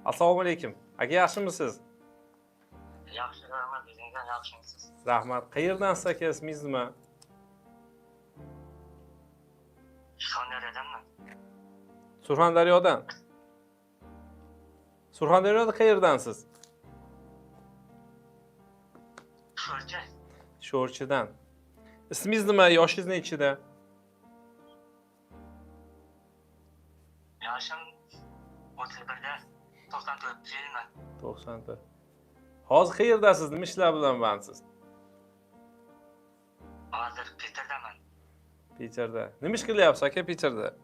Assalomu alaykum. Aka, yaxshimisiz? Yaxshi, rahmat. O'zingizdan yaxshimisiz? Rahmat. Qayerdansiz aka, ismingiz nima? Surxondaryodanman. Surxondaryodan. Surxondaryoda qayerdansiz? Sho'rchi. Sho'rchidan. Ismingiz nima? Yoshingiz nechida? Yoshim 31da, 94-yilman. 94. Hozir qayerdasiz? Nima ishlar bilan bandsiz? Hozir Peterdaman. Peterda. Nima ish qilyapsiz aka Peterda?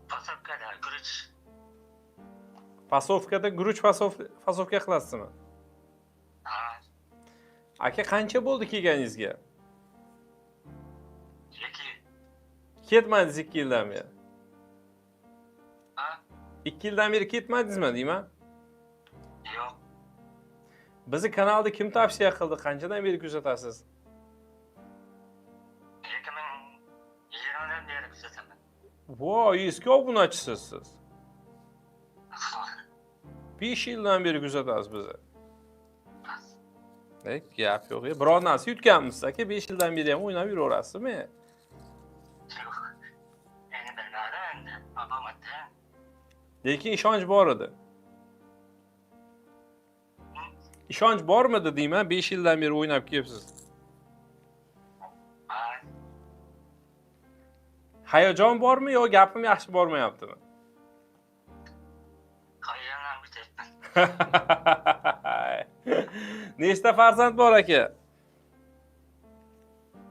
Pasovkada guruch. Pasovkada guruch fasovka qilasizmi? Ha. Aka, qancha bo'ldi kelganingizga? 2 yil. Ketmadingiz 2 yildan beri. Ha? 2 yildan beri ketmadingizmi deyman? Yo'q. Bizni kanalda kim tavsiya qildi? Qanchadan beri kuzatasiz? 2020dan beri kuzataman. Voy, eski obunachisiz siz. 5 yildan beri kuzatasiz bizni. Gap yo'q. Biror narsa yutganmisiz aka? 5 yildan beri ham o'ynab yuraverasizmi? Yo'q. Endi bilmadim endi. Omadda. Lekin ishonch bor edi. Ishonch bormidi deyman, 5 yildan beri o'ynab kelibsiz. Ha. Hayajon bormi yo gapim yaxshi bormayaptimi? Hayajondan kutyapman. Nechta farzand bor aka?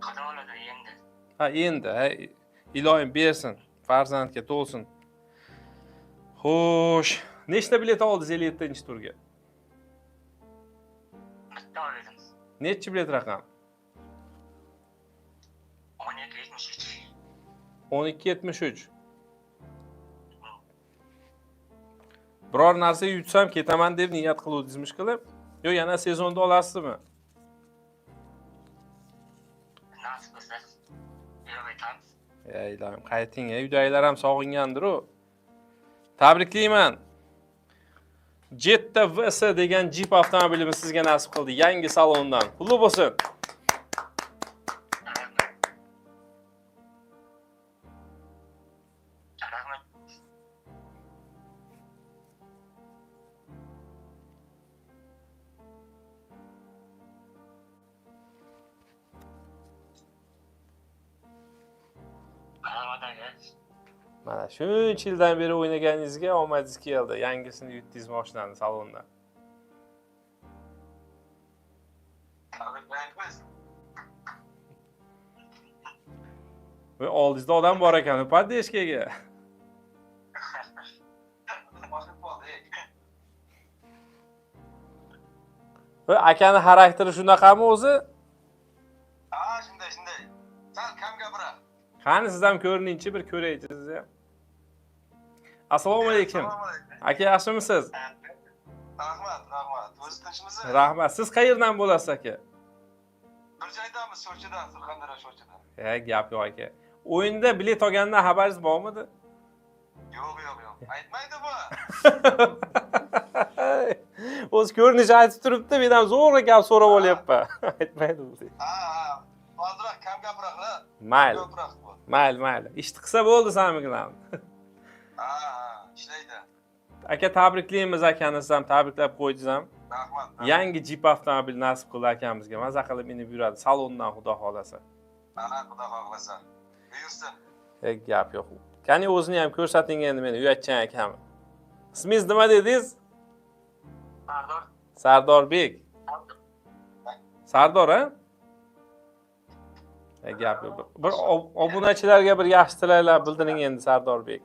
Xudo xohlasa endi. Ha, endi, ha, iloyim bersin, farzandga to'lsin. Xo'sh, nechta bilet oldingiz 57-turga? Bitta oldim. Nechi bilet raqam? 12.73. 12.73. Biror narsa yutsam ketaman deb niyat qiluvdingizmi qilib? Yo yana sezonda olasizmi? Nasib bo'lsa. Yo'q aytamiz. Ey ilohim, qayting, uydagilar ham sog'ingandir-u. Tabriklayman. Jetta VS degan Jeep avtomobilimiz sizga nasib qildi yangi salondan. Qutlug' bo'lsin. Rahmat. Rahmat. Rahmat aka. Mana shuncha yildan beri o'ynaganingizga omadingiz keldi. Yangisini yutdingiz mashinani salondan. Tabriklaymiz. Va oldingizda odam bor ekan, поддержка ga. Va akani xarakteri shunaqami o'zi? Ha, shunday, shunday. Sal kam gapiradi. Qani siz ham ko'riningchi, bir ko'raychi sizni ham. Assalomu alaykum. Assalomu alaykum. Aka, yaxshimisiz? Rahmat, rahmat. O'zi tinchmisiz? Rahmat. Siz qayerdan bo'lasiz aka? Bir joydamiz, Sho'rchidan, Surxondaryo Sho'rchidan. Gap yo'q aka. O'yinda bilet olgandan xabaringiz bormidi? Yo'q, yo'q, yo'q. Aytmaydi bu. O'zi ko'rinishi aytib turibdi, men ham zo'rg'a gap so'rab olyapman. Aytmaydi bu. Ha, ha. Ozroq kam gapiradi. Mayli, Ko'proq bu. mayli, mayli. Ishni qilsa bo'ldi samikilar. Ha, ha, ishlaydi. Aka, tabriklaymiz akani, siz ham tabriklab qo'ydingiz ham. Rahmat. Yangi Jeep avtomobil nasib qildi akamizga. Maza qilib minib yuradi salondan, xudo xohlasa. Ha, xudo xohlasa. Buyursin. Gap yo'q. Qani o'zini ham ko'rsating endi meni uyatchan akam. Ismingiz nima dedingiz? Sardor. Sardorbek. Sardor, ha? Gap yo'q. Bir obunachilarga bir yaxshi tilaklar bildiring endi Sardorbek.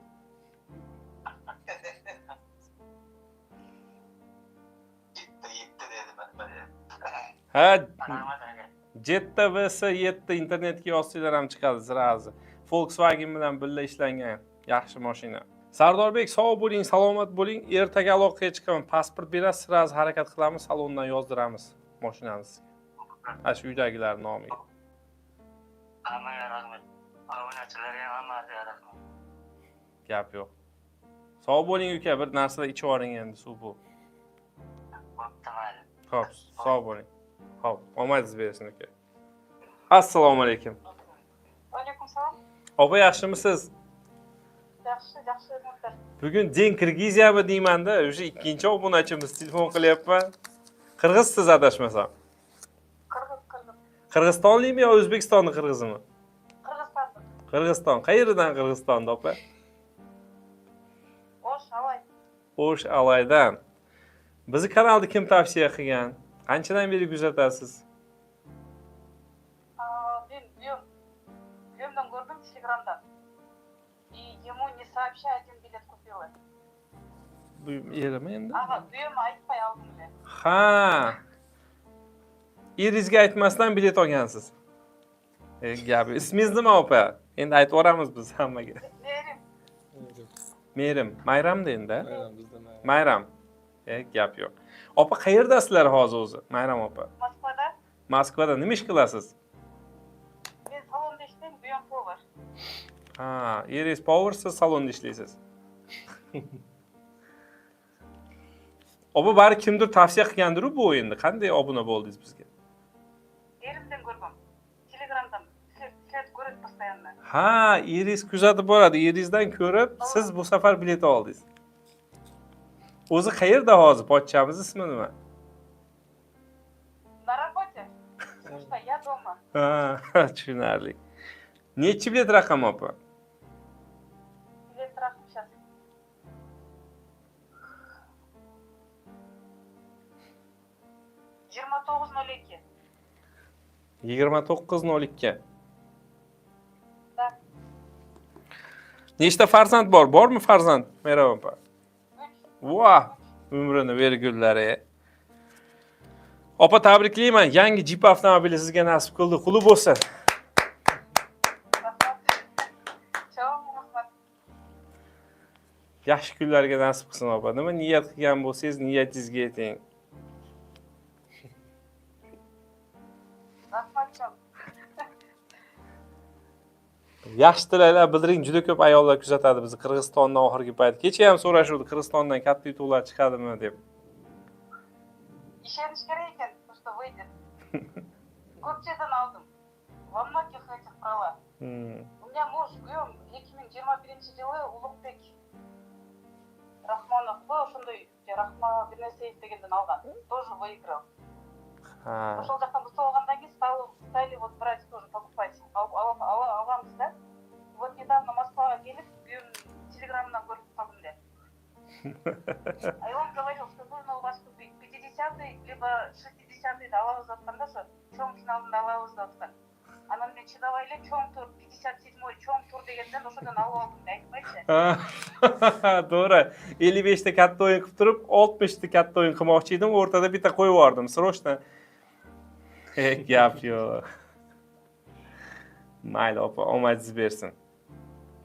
Yetti, yetti dedi mana. Ha, Rahmat aka. Jetta VS 7 internetga yozsanglar ham chiqadi sразу. Volkswagen bilan birga ishlangan yaxshi mashina. Sardorbek, sog' bo'ling, salomat bo'ling. Ertaga aloqaga chiqaman. Pasport berasiz, sразу harakat qilamiz, salondan yozdiramiz mashinani sizga. Ana shu uydagilar nomiga. Hammaga rahmat. Obunachilarga ham hammasiga rahmat. Gap yo'q. Sog' bo'ling uka, bir narsalar ichib yuboring endi, suv bu. Bo'pti, mayli. Xo'p, sog' bo'ling. Xo'p, omadingiz bersin uka. Assalomu alaykum. Alaykum salom. Opa, yaxshimisiz? Yaxshi, yaxshi, o'zingizlar. Bugun День Kirgiziyami deymanda, o'sha ikkinchi obunachimiz telefon qilyapman. Qirg'izsiz adashmasam. Qirg'iz, qirg'iz. Qirg'izistonlikmi yo O'zbekistonni qirg'izimi? Qirg'izistonda. Qirg'iziston. Qayeridan Qirg'izistonda, opa? O'sh, Alay. O'sh Alaydan. Bizni kanalni kim tavsiya qilgan? Qanchadan beri kuzatasiz? Men kuyovim. Kuyovimdan ko'rdim Telegramdan. И ему не сообщая, один билет купила. Bu erimi endi? Ага, kuyovim aytmay oldim эле. Ha. Eringizga aytmasdan bilet olgansiz. E, gap. Ismingiz nima, opa? Endi aytib yuboramiz biz hammaga. Merim. Merim. Mayramda endi. A? Mayram, bizda Mayram. Mayram. E, gap yo'q. Opa, qayerdasizlar hozir o'zi? Mayram opa. Moskvada. Moskvada nima ish qilasiz? Men salonda ishlayman, kuyovim повар. Ha, eringiz повар, siz salonda ishlaysiz. Opa, bari kimdir tavsiya qilgandir bu o'yinni. Qanday obuna bo'ldingiz bizga? Erimdan ko'rdim. Telegramdan. Sizlarni ko'radi постоянно. Ha, eringiz kuzatib boradi. Eringizdan ko'rib, siz bu safar bilet oldingiz. O'zi qayerda hozir? Pochchamiz ismi nima? На работе. Потому что я дома. Ha, tushunarli. Nechi bilet raqami, opa? Bilet raqam сейчас. 29.02. 29.02. Да. Nechta farzand bor? Bormi farzand, Mehrabon opa? 3. Voh, umrini bergullari. Opa, tabriklayman. Yangi Jeep avtomobili sizga nasib qildi. Quli bo'lsin. Rahmat. Cho'ng rahmat. Yaxshi kunlarga nasib qilsin, opa. Nima niyat qilgan bo'lsangiz, niyatingizga yeting. Rahmat cho'ng. Yaxshi tilaklar bildiring. Juda ko'p ayollar kuzatadi bizni Qirg'izistondan oxirgi payt. Kecha ham so'rashuvdi, Qirg'izistondan katta yutuqlar chiqadimi deb. Ishonish kerak ekan, что выйдет. Ko'p jerdan oldim. Во многих этих брала. У меня муж, kuyovim 2021-yili Ulug'bek Rahmonovmi, ошондой Рахма бир нерсе дегенден алган. Тоже выиграл. Ошол жактан утуп алгандан кийин стали вот брать тоже, покупать. Алганбыз да. Вот недавно Москвага келип, күйөөм телеграмынан көрүп калдым эле. А он говорил, что нужно у вас купить 50-й, либо 60-й алабыз деп аткан да, ошо чоң финалында алабыз деп аткан. Анан мен чыдабай эле чоң тур, 57-й чоң тур дегенден ошодон алып алдым да, айтпайчы. To'g'ri. 55 ta katta o'yin qilib turib, 60 ta katta o'yin qilmoqchi edim, o'rtada bitta qo'yib yubordim. Срочно. E, gap yo'q. Mayli, opa, omadingiz bersin.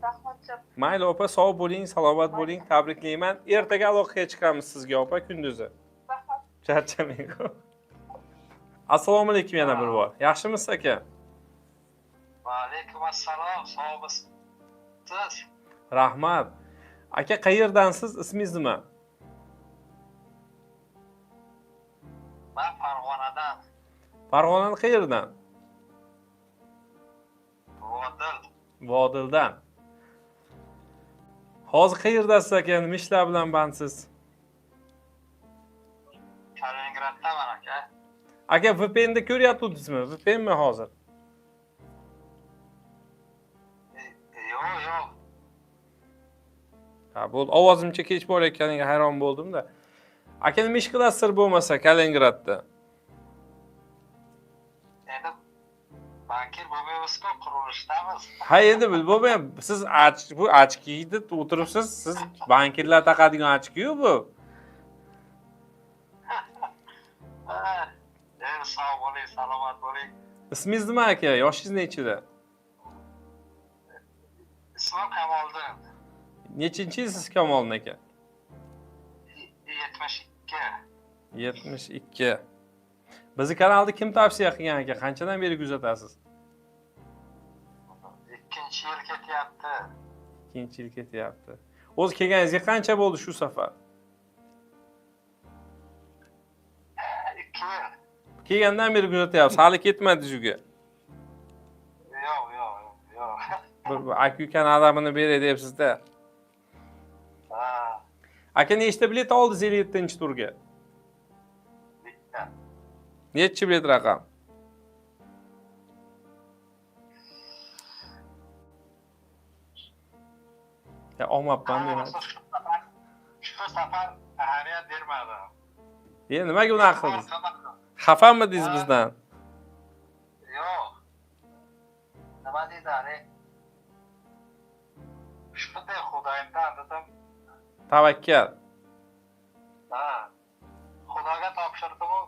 Rahmat cho'ng. Mayli, opa, sog' bo'ling, salomat bo'ling, tabriklayman. Ertaga aloqaga chiqamiz sizga, opa, kunduzi. Rahmat. Charchamang. Assalomu alaykum yana bir bor. Yaxshimisiz, aka? Va alaykum assalom, sog'misiz? Rahmat. Aka, qayerdansiz? Ismingiz nima? Man Farg'onadan. Farg'onani qayeridan? Vodil. Vodildan. Hozir qayerdasiz, aka? Nima ishlar bilan bandsiz? Kaliningraddaman, aka. Aka, VPNda ko'ryaptizmi? VPNmi hozir? Yo'q, yo'q. Ha, bo'ldi. Ovozimcha kech borayotganiga hayron bo'ldim-da. Aka, nima ish qilasiz sir bo'lmasa Kaliningradda? Endi bankir bo'lmaymiz-ku, qurilishdamiz. Ha, endi bil bo'lmayam. Siz bu очки da o'tiribsiz. Siz bankirlar taqadigan очки-yu bu. Ha, endi sog' bo'ling, salomat bo'ling. Ismingiz nima, aka? Yoshingiz nechida? Ismim Kamoliddin. Nechinchi yilsiz, Kamoliddin aka? 72. 72. Bizni kanalni kim tavsiya qilgan, aka? Qanchadan beri kuzatasiz? Ikkinchi yil ketyapti. Ikkinchi yil ketyapti. O'zi kelganingizga qancha bo'ldi shu safar? 2 yil. Kelgandan beri kuzatyapsiz, hali ketmadingiz uyga. Yo'q, yo'q, yo'q. Bir aka ukani adabini beray deyapsiz-da. Ha. Aka, nechta bilet oldingiz 57-turga? Bitta. Nechi bilet raqam? Ya olmabman demak. Shu safar ahamiyat bermadim. Nimaga unaqa qildingiz? Xafamidingiz bizdan? Yo'q. Nima deydi, hali? Shunday Xudoyimdan dedim. Tavakkal. Ha. Xudoga topshirdim-u,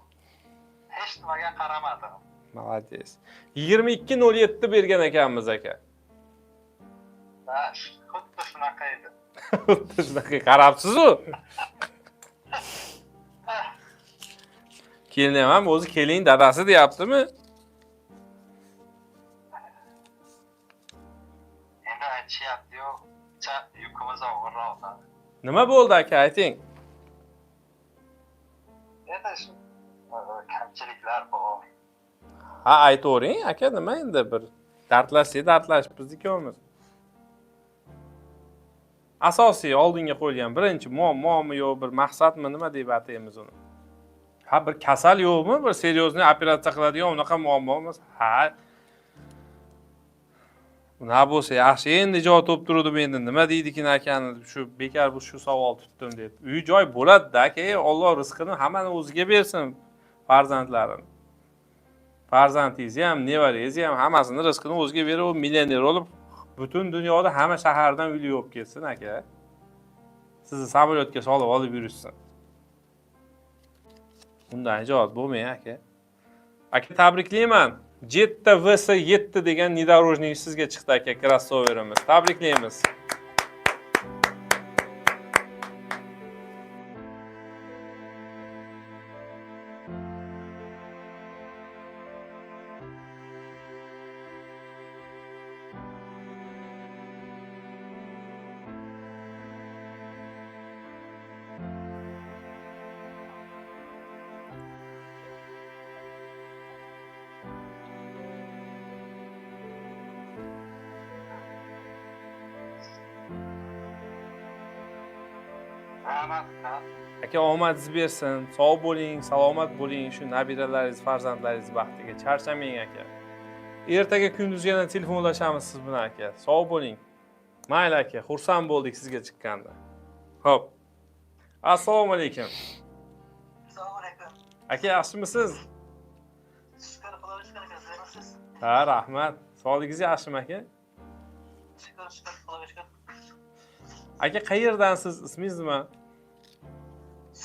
hech nimaga qaramadim. Молодец. 22.07 bergan ekanmiz aka. Ha, xuddi shunaqa edi. Xuddi shunaqa qarabsiz-u. Kelin ham o'zi keling dadasi deyaptimi? Endi aytishyapti-yu, yukimiz og'irroq. Nima bo'ldi aka, ayting. Endi shu kamchiliklar bor. Ha, aytavering aka, nima endi bir dardlashsak dardlashib biz ikkovimiz. Asosiy oldinga qo'yilgan birinchi muammomi yo bir maqsadmi, nima deb ataymiz uni? Ha, bir kasal yo'qmi, bir серьезный operatsiya qiladigan unaqa muammo emas. Ha. Nima bo'lsa yaxshi, endi joy topib turdim, endi nima deydikin akani, shu bekor bu shu savol tutdim deb. Uy joy bo'ladi-da aka, Alloh rizqini hammani o'ziga bersin farzandlarini. Farzandingizni ham, nevarangizni ham hammasini rizqini o'ziga berib, u millioner bo'lib, butun dunyoda hamma shahardan uyli bo'lib ketsin aka. Sizni samolyotga solib olib yurishsin. Undan ijod bo'lmang aka. Aka, tabriklayman. Jetta VS7 degan внедорожник sizga chiqdi aka, crossoverimiz. Tabriklaymiz. Rahmat. Aka, omadingiz bersin. Sog' bo'ling, salomat bo'ling. Shu nabiralaringiz, farzandlaringiz baxtiga charchamang aka. Ertaga kunduz yana telefonlashamiz siz bilan aka. Sog' bo'ling. Mayli aka, xursand bo'ldik sizga chiqqanda. Xo'p. Assalomu alaykum. Assalomu alaykum. Aka, yaxshimisiz? Shukr, Xudoga shukr, aka, sizmisiz? Ha, rahmat. Sog'ligingiz yaxshimi aka? Shukr, shukr, Xudoga shukr. Aka, qayerdansiz? Ismingiz nima?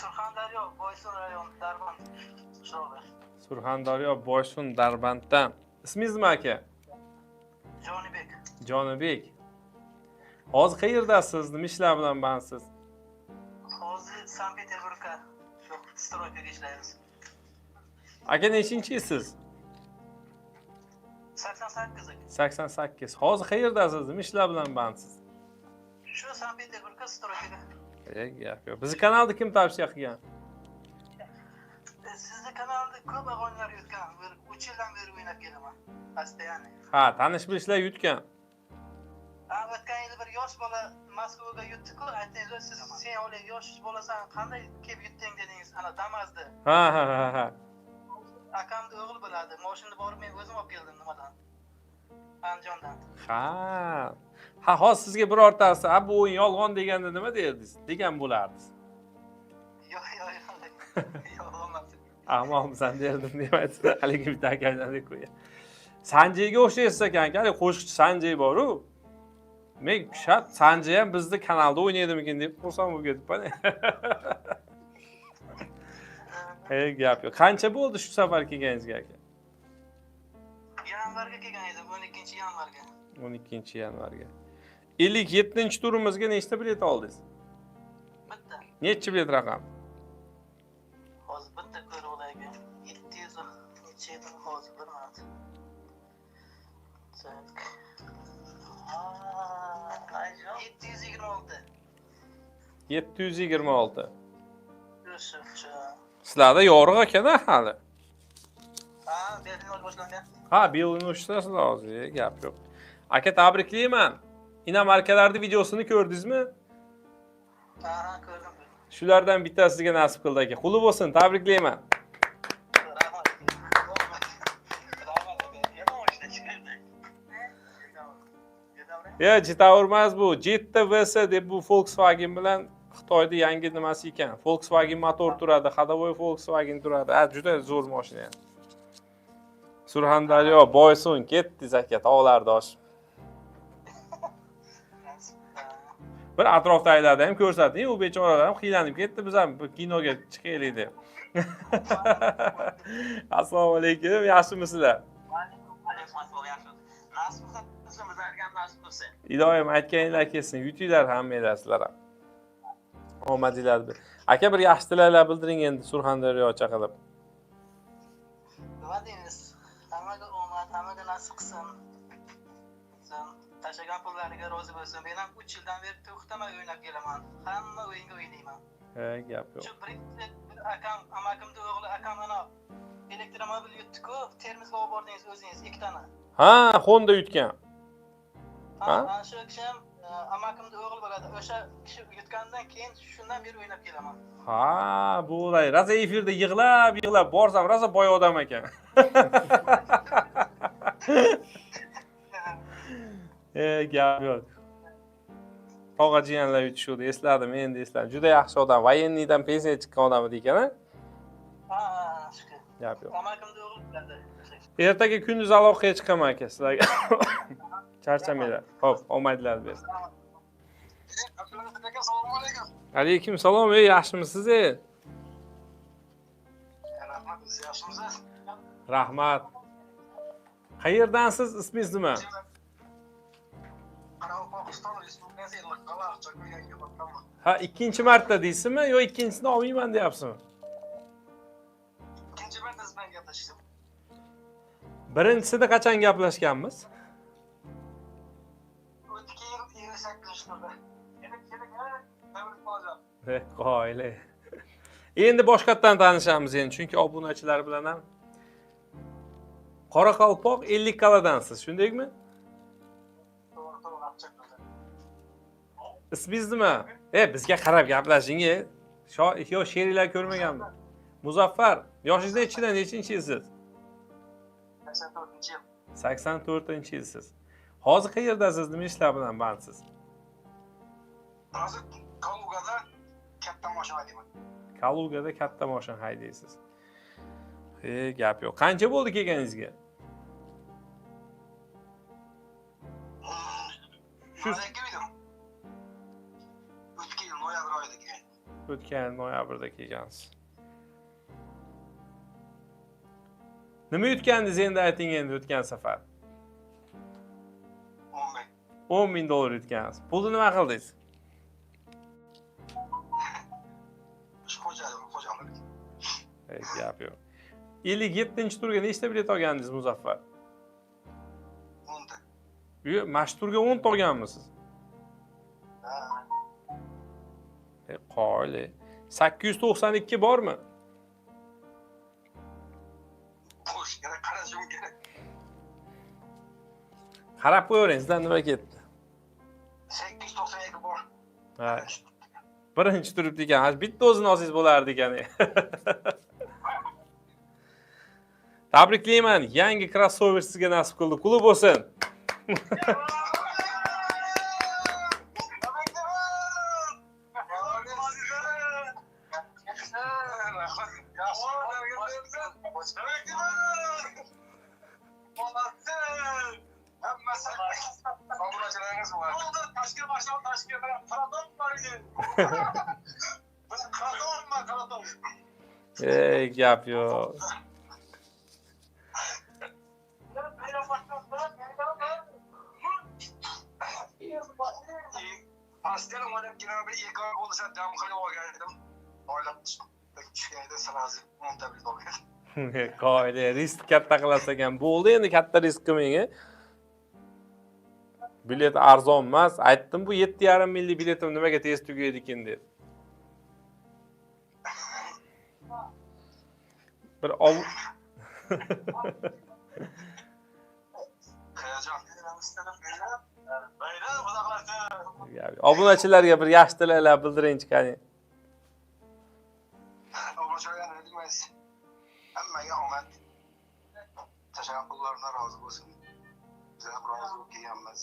Surxondaryo, Boysun rayoni, Darband qishlog'i. Surxondaryo, Boysun, Darbanddan. Ismingiz nima aka? Jonibek. Jonibek. Hozir qayerdasiz? Nima ishlar bilan bandsiz? Hozir Sankt-Peterburgda shu стройка ga ishlaymiz. Aka, nechinchi yilsiz? 88 aka. 88. Hozir qayerdasiz? Nima ishlar bilan bandsiz? Shu Sankt-Peterburgda стройка ga. Gap yo'q. Bizni kanalni kim tavsiya qilgan? Sizni kanalda ko'p og'aynilar yutgan. Bir 3 yildan beri o'ynab kelaman. Постоянно. Ha, tanish bilishlar yutgan. Ha, o'tgan yili bir yosh bola Moskvaga yutdi-ku, aytdingiz, siz sen hali yosh bolasan, qanday kelib yutding dedingiz, ana Damasda. Ha, ha, ha, ha. Akamni o'g'li biladi. Mashinani borib men o'zim olib keldim nimadan? Andijondan. Ha. Ha, hozir sizga birortasi, "A, bu o'yin yolg'on" deganda nima derdingiz? Degan bo'lardingiz. Yo'q, yo'q, yo'q. Yo'q, emas. Ahmoqmisan derdim demaysiz. Haligi bitta akamdan deb qo'ygan. Sanjayga o'xshaysiz ekan, aka, haligi qo'shiqchi Sanjay bor-u. Men shat Sanjay ham bizni kanalda o'ynaydimikin deb xursand bo'lib ketibman. Hey, gap yo'q. Qancha bo'ldi shu safar kelganingizga aka? Yanvarga kelgan edim, 12-yanvarga. 12-yanvarga. 57-turimizga nechta bilet oldingiz? Bitta. Necha bilet raqam? Hozir bitta ko'rib olaylik. 700 necha edi hozir bir minut. Tak. 726. 726. Yusufcha. Sizlarda yorug' ekan hali. Ha, berlin yo'l boshlangan. Ha, Белый ночь dasizlar hozir, gap yo'q. Aka, tabriklayman. Inomarkalarni videosini ko'rdingizmi? Ha, ko'rdim. Shulardan bittasi sizga nasib qildi aka. Quli bo'lsin, tabriklayman. Rahmat. Rahmat aka. Yana ishda chiqardi. Ya, Jetour emas bu, Jetta VS deb bu Volkswagen bilan Xitoyda yangi nimasi ekan. Volkswagen motor turadi, ходовой Volkswagen turadi. Ha, juda zo'r mashina. Surxondaryo, Boysun, ketdingiz aka, tog'larda oshib. Bir atrofdagilarni ham ko'rsating, u bechoralar ham qiylanib ketdi, biz ham bir kinoga chiqaylik deb. Assalomu alaykum, yaxshimisizlar? Nasib qilsin, bizlarga ham nasib qilsin. Iloyim aytganinglar kelsin, yutinglar hammanglar sizlar ham. Omadinglar. Aka, bir yaxshi tilaklar bildiring endi Surxondaryocha qilib. Nima deymiz? Hammaga omad, hammaga nasib qilsin. Tashlagan pullariga rozi bo'lsin. Men ham 3 yildan beri to'xtamay o'ynab kelaman. Hamma o'yinga o'ynayman. He, gap yo'q. Shu birinchi bir akam, amakimni o'g'li akam ana elektromobil yutdi-ku, Termizga olib bordingiz o'zingiz ikkitani. Ha, Honda yutgan. Ha, ana shu kishi ham amakimni o'g'li bo'ladi. O'sha kishi yutgandan keyin shundan beri o'ynab kelaman. Ha, bu olay. Rosa efirda yig'lab, yig'lab borsam, rosa boy odam ekan. Gap yo'q. Tog'a jiyanlar yutishuvdi, esladim, endi esladim. Juda yaxshi odam, военный dan pensiyaga chiqqan odam edi ekan, ha? Ha, shukur. Gap yo'q. Amakimni o'g'li bo'ladi. Ertaga kunduz aloqaga chiqaman aka sizlarga. Charchamanglar. Xo'p, omadlar bersin. Abdulaziz aka, assalomu alaykum. Alaykum salom, ey, yaxshimisiz? Ey? Rahmat, siz yaxshimisiz? Rahmat. Qayerdansiz, ismingiz nima? Qoraqalpog'iston Respublikasi Ellikqal'a Aqchako'l Yangioboddanman. Ha, ikkinchi marta deysizmi yo ikkinchisini olmayman deyapsizmi? Ikkinchi marta siz bilan gaplashdim. Birinchisida qachon gaplashganmiz? O'tgan yil 28-turda. Yana keling, ha, tabrik qilaman. Qoyili. Endi boshqatdan tanishamiz endi, chunki obunachilar bilan ham. Qoraqalpoq Ellikqal'adansiz, shundaymi? To'g'ri, to'g'ri, Aqchako'ldan. Ismingiz nima? Bizga qarab gaplashing, e. Yo, she'ringlar ko'rmaganmi? Muzaffar, yoshingiz nechidan, nechinchi yilsiz? 84-yil. 84-yilsiz. Hozir qayerdasiz, nima ishlar bilan bandsiz? Hozir Kalugada katta mashina haydayman. Kalugada katta mashina haydaysiz. Gap yo'q. Qancha bo'ldi kelganingizga? Shu keldim. O'tgan yil noyabr oyida kelgan. O'tgan yil noyabrda kelgansiz. Nima yutgandingiz endi ayting endi o'tgan safar? 10 ming. 10 ming dollar yutgansiz. Pulni nima qildingiz? Xo'jalik, xo'jalik. Gap yo'q. 57-turga nechta bilet olgandingiz Muzaffar? 10 ta. Yo'q, mana shu turga 10 ta olganmisiz? Ha. Qoyili. 892 bormi? Bo'sh, yana qarashim kerak. Qarab qo'yavering, sizdan nima ketdi? 892 bor. Ha. Birinchi turibdi ekan. Ha, bitta o'zini olsangiz bo'lardi ekan. Tabriklayman, yangi crossover sizga nasib qildi. Quli bo'lsin. Ey, gap yo'q. Pastdan o'ynab kelaman, bir ikki oy bo'ldi, dam qilib olgan edim. Oylab tushgan edi, sразу 10 ta bilet olgan. Qoyili, risk katta qilasiz ekan. Bo'ldi, endi katta risk qilmang. Bilet arzon emas. Aytdim, bu 7,5 minglik biletim nimaga tez tugaydi ekan deb. Bir obunachilarga bir yaxshi tilaklar bildiringchi qani. Obunachilarga nima deymiz? Hammaga omad. Tashlagan pullarimdan rozi bo'lsin. Biz ham rozi bo'lib kelganmiz.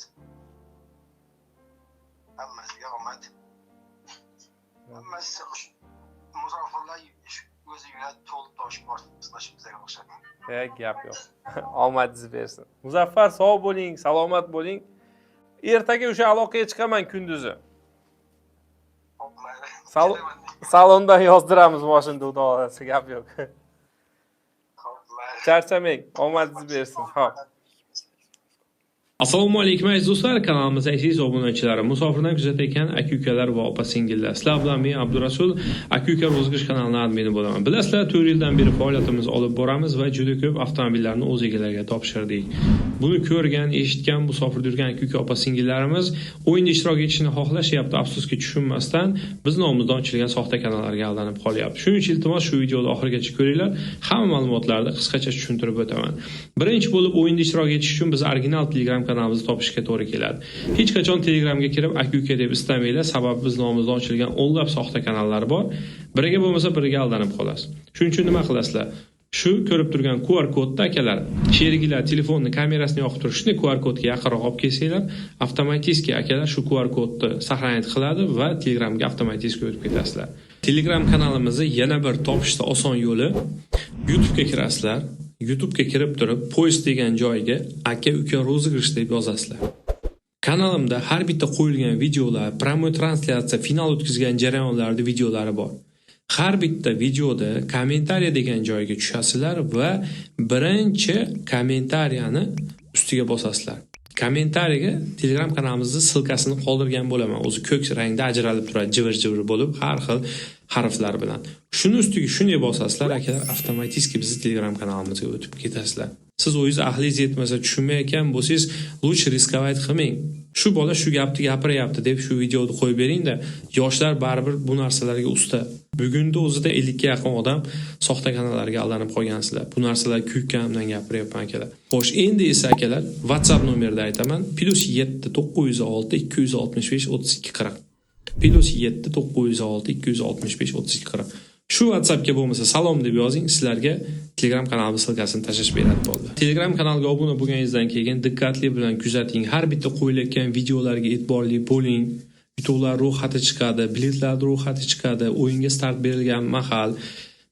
Hammasiga omad. Hammasi musofirlar o'zi yuradi, to'lib toshib borsin bizga o'xshab. Gap yo'q. Omadingiz bersin. Muzaffar, sog' bo'ling, salomat bo'ling. Ertaga o'sha aloqaga chiqaman kunduzi. Salondan yozdiramiz moshinani, xudo xolasa, gap yo'q. Charchamang, omadingiz bersin. Xo'p. Assalomu alaykum aziz do'stlar, kanalimiz aziz obunachilari, musofirdan kuzatayotgan aka-ukalar va opa-singillar. Sizlar bilan men Abdurasul, aka-uka rozig'ish kanalining admini bo'laman. Bilasizlar, 4 yildan beri faoliyatimizni olib boramiz va juda ko'p avtomobillarni o'z egalariga topshirdik. Buni ko'rgan, eshitgan, musofirda yurgan aka-uka opa-singillarimiz o'yinda ishtirok etishni xohlashyapti, afsuski tushunmasdan biz nomimizdan ochilgan soxta kanallarga aldanib qolyapti. Shuning uchun iltimos shu videoni oxirigacha ko'ringlar, hamma ma'lumotlarni qisqacha tushuntirib o'taman. Birinchi bo'lib o'yinda ishtirok etish uchun biz original Telegram kanalimizni topishga to'g'ri keladi. Hech qachon Telegramga kirib aka-uka deb istamanglar, sababi biz nomimizdan ochilgan o'nlab soxta kanallar bor. Biriga bo'lmasa biriga aldanib qolasiz. Shuning uchun nima qilasizlar? Shu ko'rib turgan QR kodda akalar, sheriklar telefonni kamerasini yoqib turib, shunday QR kodga yaqinroq olib kelsanglar, avtomatik akalar shu QR kodni saqlanib qiladi va Telegramga avtomatik o'tib ketasizlar. Telegram kanalimizni yana bir topishda oson yo'li YouTube'ga kirasizlar. YouTube'ga kirib turib, post degan joyga aka-uka rozig'ish deb yozasizlar. Kanalimda har bitta qo'yilgan videolar, prямой translyatsiya, final o'tkazgan jarayonlarda videolari bor. Har bitta videoda kommentariya degan joyga tushasizlar va birinchi kommentariyani ustiga bosasizlar. Kommentariyaga Telegram kanalimizning ссылкасini qoldirgan bo'laman. O'zi ko'k rangda ajralib turadi, jivir-jivir bo'lib, har xil harflar bilan. Shuni ustiga shunday bosasizlar, akalar, avtomatik bizni Telegram kanalimizga o'tib ketasizlar. Siz o'zingiz ahlingiz yetmasa, tushunmayotgan bo'lsangiz, лучше рисковать qilmang. Shu bola shu gapni gapiryapti deb shu videoni qo'yib bering-da, yoshlar baribir bu narsalarga usta. Bugunda o'zida 50 ga yaqin odam soxta kanallarga aldanib qolgansizlar. Bu narsalar kuykanimdan gapiryapman akalar. Xo'sh, endi esa akalar WhatsApp nomerida aytaman: +7 906 265 32 40. +7 906 265 32 40. Shu WhatsAppga bo'lmasa salom deb yozing, sizlarga Telegram kanalimiz ссылкасini tashlab beradi bo'ldi. Telegram kanalga obuna bo'lganingizdan keyin diqqatli bilan kuzating. Har bitta qo'yilayotgan videolarga e'tiborli bo'ling. Yutuqlar ro'yxati chiqadi, biletlar ro'yxati chiqadi, o'yinga start berilgan mahal.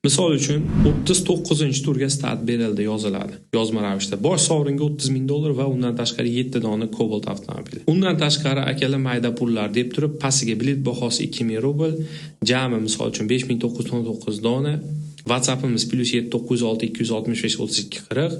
Misol uchun 39-turga start berildi yoziladi. Yozma ravishda. Bosh sovringa $30,000 va undan tashqari 7 dona Cobalt avtomobili. Undan tashqari akalar mayda pullar deb turib, pastiga bilet bahosi 2000 rubl, jami misol uchun 5999 dona. WhatsAppimiz +7 906 265 32 40.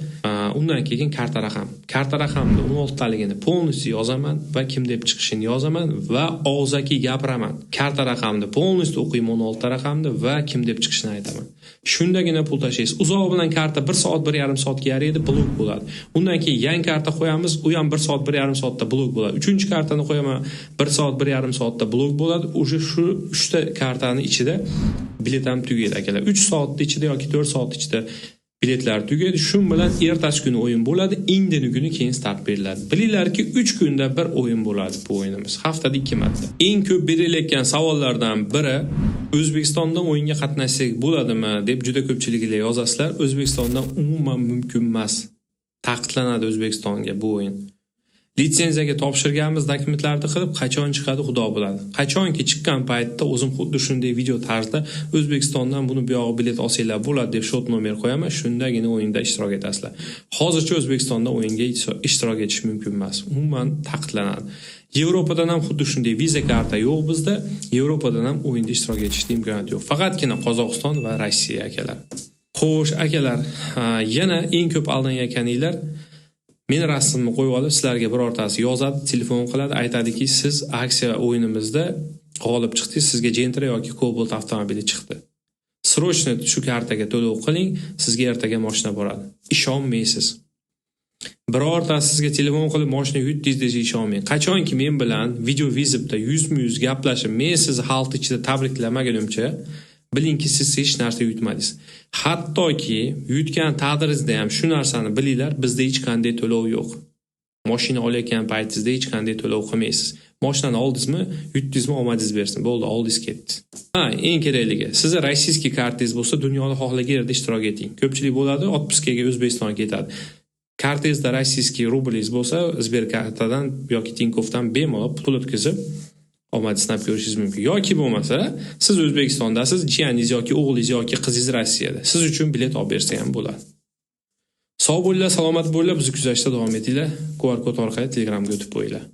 Undan keyin karta raqam. Karta raqamni 16 taligini полностью yozaman va kim deb chiqishini yozaman va og'zaki gapiraman. Karta raqamni полностью o'qiyman, 16 raqamni va kim deb chiqishini aytaman. Shundagina pul tashlaysiz. Uzoq bilan karta 1 soat, 1,5 soatga yaraydi, blok bo'ladi. Undan keyin yangi karta qo'yamiz, u ham 1 soat, 1,5 soatda blok bo'ladi. 3-chi kartani qo'yaman, 1 soat, 1,5 soatda blok bo'ladi. O'sha shu 3 ta kartani ichida bilet ham tugaydi akalar. 3 soat ichida yoki 4 soat ichida biletlar tugaydi. Shu bilan ertasi kuni o'yin bo'ladi, indini kuni keyin start beriladi. Bilinglarki, 3 kunda bir o'yin bo'ladi bu o'yinimiz. Haftada 2 marta. Eng ko'p berilayotgan savollardan biri O'zbekistondan o'yinga qatnashsak bo'ladimi deb juda ko'pchiliklar yozasizlar. O'zbekistondan umuman mumkin emas. Taqiqlanadi O'zbekistonga bu o'yin. Litsenziyaga topshirganmiz, dokumentlarni qilib, qachon chiqadi xudo biladi. Qachonki chiqqan paytda o'zim xuddi shunday video tarzida O'zbekistondan buni buyog'i bilet olsanglar bo'ladi deb shot nomer qo'yaman, shundagina o'yinda ishtirok etasizlar. Hozircha O'zbekistonda o'yinga ishtirok etish mumkin emas. Umuman taqiqlanadi. Yevropadan ham xuddi shunday viza karta yo'q bizda. Yevropadan ham o'yinda ishtirok etishning imkoniyati yo'q. Faqatgina Qozog'iston va Rossiya akalar. Xo'sh akalar, yana eng ko'p aldanayotganinglar meni rasmimni qo'yib olib sizlarga birortasi yozadi, telefon qiladi, aytadiki, siz aksiya o'yinimizda g'olib chiqdingiz, sizga Gentra yoki Cobalt avtomobili chiqdi. Срочно shu kartaga to'lov qiling, sizga ertaga mashina boradi. Ishonmaysiz. Birortasi sizga telefon qilib mashina yutdingiz desa ishonmang. Qachonki men bilan video vizitda yuzma-yuz gaplashib, men sizni xalq ichida tabriklamagunimcha Bilingki, siz hech narsa yutmadingiz. Hattoki yutgan taqdiringizda ham shu narsani bilinglar, bizda hech qanday to'lov yo'q. Mashina olayotgan paytingizda hech qanday to'lov qilmaysiz. Mashinani oldingizmi, yutdingizmi, omadingiz bersin. Bo'ldi, oldingiz ketdi. Ha, eng kerakligi, sizni российский kartangiz bo'lsa, dunyoni xohlagan yerda ishtirok eting. Ko'pchilik bo'ladi, отпуска ga O'zbekistonga ketadi. Kartangizda российский rublingiz bo'lsa, Sberkartadan yoki Tinkoffdan bemalol pul o'tkazib, omad sinab ko'rishingiz mumkin. Yoki bo'lmasa, siz O'zbekistondasiz, jiyaningiz yoki o'g'lingiz yoki qizingiz Rossiyada. Siz uchun bilet olib bersa ham bo'ladi. Sog' bo'linglar, salomat bo'linglar, bizni kuzatishda davom etinglar. QR kod orqali Telegramga o'tib qo'yinglar.